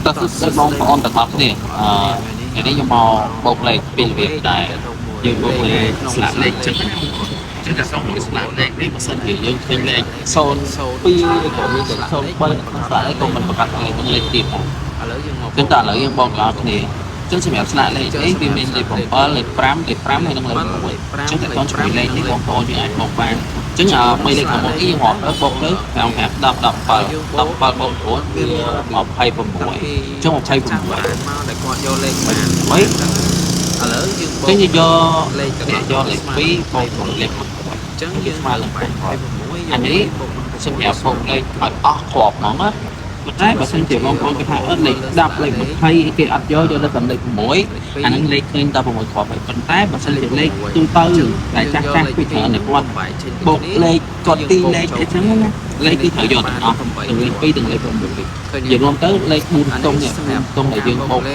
តើសួស្តីបងប្អូនទាំងអស់គ្នាអឺថ្ងៃនេះខ្ញុំមកបូកលេខពីរបៀបដែលយើងបូកលេខស្លាកលេខចឹងណាចឹងតែសូមស្លាកលេខនេះបើសិនជាយើងឃើញលេខ02ឬក៏មានតែ03ក្នុងស្លាកលេខក៏មិនប្រកាសថាលេខនឹងលេខទៀតដែរ ឥឡូវយើងមក ចឹងតើឥឡូវយើងបូកដល់គ្នាចឹងសម្រាប់ស្លាកលេខនេះវាមានលេខ7លេខ5លេខ5ហើយនិងលេខ6ចឹងតែតជាមួយលេខនេះបងប្អូនយើងអាចបូកបានចឹង3លេខខាងមុខនេះយើងរាប់ទៅបូកទៅ5 5 10 17 17បូក9វា26ចឹង ចាស់ 26 បានមកដែលគាត់យកលេខបាន វិញ ឥឡូវយើងបូក ចឹងយើងយក លេខទាំង នេះយកលេខ2បូកនឹងលេខ6 អញ្ចឹងយើង វាស្មើនឹង 26 អានេះសម្រាប់បូកលេខឲ្យអស់គ្រាប់ហ្មងណាប៉ុន្តែបើសិនជាបងប្អូនគេថាអត់លេខ10លេខ20គេអត់យកយកតែលេខ6អាហ្នឹងលេខឃើញតែ6គ្រាប់ហើយប៉ុន្តែបើសិនជាលេខទូទៅតែចាស់ចាស់ពីច្រើនតែគាត់បូកលេខគាត់ទីលេខអីចឹងណាលេខគឺត្រូវយកទាំងអស់ទាំងលេខ2ទាំងលេខ6 ឃើញ និយាយរួមទៅលេខ4ខ្ទង់នេះ4ខ្ទង់ដែលយើងបូកទៅ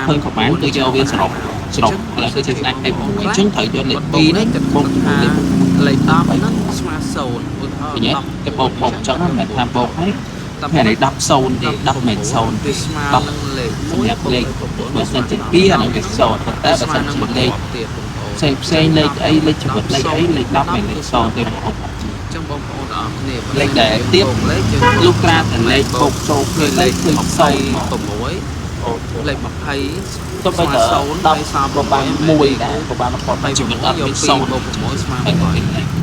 ឃើញប្រហែលគឺយកវាសរុបសរុបឥឡូវគឺជាស្ដាច់លេខ6អញ្ចឹងត្រូវយកលេខ2នេះបូកជាមួយលេខ លេខ10ហ្នឹងស្មើ0ឧទាហរ ឃើញទេ ណ៍ គេបូកបូកអញ្ចឹងមិនមែនថាបូកហើយ 10 តែនេះ10 0ទេ10មិន0 វាស្មើ ទេ នឹងលេខ 10សម្រាប់លេខបើសិនជា2អាហ្នឹងវា0ប៉ុន្តែបើសិនជាលេខ ទៀតបងប្អូន ផ្សេងផ្សេងលេខអីលេខជីវិតលេខអីលេខ10មិនលេខ0ទេបងប្អូន ចឹងបងប្អូនទាំងអស់គ្នា លេខដែលទៀត លេខយើង លុះត្រាតែលេខបូកចូលគ្នាលេខឃើញ0មក 26លេខ20 ទោះបីតែ10ក៏បាន1ដែរក៏បានមកគាត់ជីវិតអត់មាន0 បូក6ស្មើ ហើយ 8 លេខ